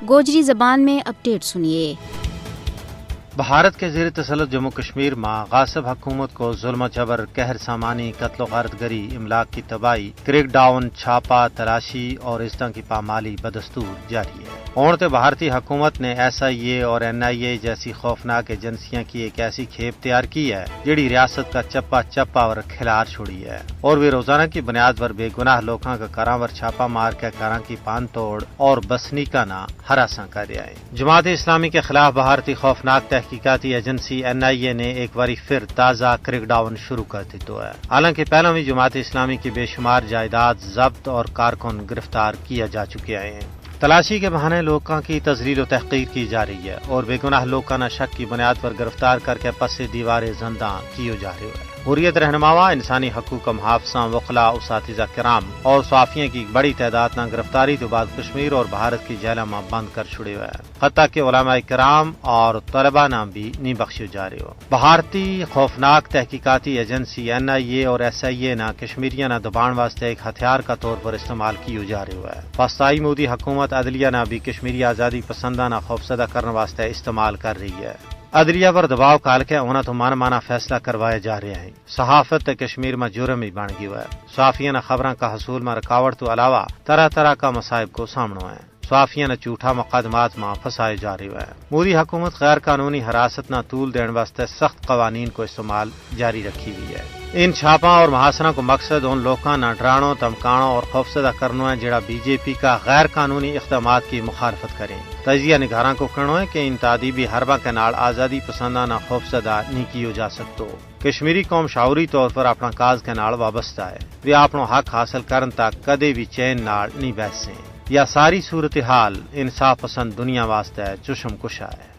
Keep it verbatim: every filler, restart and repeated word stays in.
گوجری زبان میں اپڈیٹ سنیے۔ بھارت کے زیر تسلط جموں کشمیر ما غاصب حکومت کو ظلم و جبر، قہر سامانی، قتل و غارت گری، املاک کی تباہی، کریک ڈاؤن، چھاپا تلاشی اور اس طرح کی پامالی بدستور جاری ہے۔ اونتے بھارتی حکومت نے ایس آئی اے اور این آئی اے جیسی خوفناک ایجنسیاں کی ایک ایسی کھیپ تیار کی ہے، جیڑی ریاست کا چپا چپا اور کھلار چھوڑی ہے، اور ویہ روزانہ کی بنیاد پر بے گناہ لوکاں کا کراں پر چھاپا مار کے کراں کی پان توڑ اور بسنیکاں نا ہراساں کر رہیا ہے۔ جماعت اسلامی کے خلاف بھارتی خوفناک تحقیقاتی ایجنسی این آئی اے نے ایک واری پھر تازہ کریک ڈاؤن شروع کر دیتو ہے، حالانکہ پہلاں بھی جماعت اسلامی کی بے شمار جائیداد ضبط اور کارکن گرفتار کیا جا چکے ہیں۔ تلاشی کے بہانے لوکاں کی تذلیل و تحقیر کی جا رہی ہے اور بے گناہ لوکاں نا شک کی بنیاد پر گرفتار کر کے پسے دیوارے زنداں کیو جا رہیو ہے۔ حریت رہنماواں، انسانی حقوق کا محافظاں، وکلا، اساتذہ کرام اور صحافیاں کی ایک بڑی تعداد نا گرفتاری تو بعد کشمیر اور بھارت کی جیلاں ما بند کر چھڑیو ہے، حتیٰ کہ علماء کرام اور طلبا نا بھی نہیں بخشیو جا رہیو۔ بھارتی خوفناک تحقیقاتی ایجنسی این آئی اے اور ایس آئی اے نا کشمیریاں نا دبان واسطے ایک ہتھیار کا طور پر استعمال کیو جا رہیو ہے۔ پاکستانی مودی حکومت عدلیہ نا بھی کشمیری آزادی پسنداں نا خوفزدہ کرن واسطے استعمال کر رہی ہے۔ عدلیہ پر دباؤ کال کے انہاں تو مانا مانا فیصلہ کروایا جا رہیا ہے۔ صحافت تے کشمیر ما جرم ہی بن گیو ہے۔ صحافیاں نا خبراں کا حصول ما رکاوٹ تو علاوہ طرح طرح کا مصائب کو سامنو ہے۔ صحافیاں نا جھوٹا مقدمات ما پھنسایو جا رہیو ہے۔ مودی حکومت غیر قانونی حراست نا طول دین واسطے سخت قوانین کو استعمال جاری رکھی ہوئی ہے۔ ان چھاپاں اور محاصرہ کو مقصد ان لوکاں نا ڈرانو، دھمکانو اور خوفزدہ کرنو ہے جیڑا بی جے پی کا غیر قانونی اقدامات کی مخالفت کریں۔ تجزیہ نگاراں کو کہنو ہے کہ ان تعدیبی حرباں کے نال آزادی پسنداں نا خوفزدہ نہیں کیو جا سکتو۔ کشمیری قوم شعوری طور پر اپنا کاز کے نال وابستہ ہے۔ ویہ اپنو حق حاصل کرن تک کدے بھی چین نال نہیں بیسیں۔ یا ساری صورتحال انصاف پسند دنیا واسطے چشم کشا ہے۔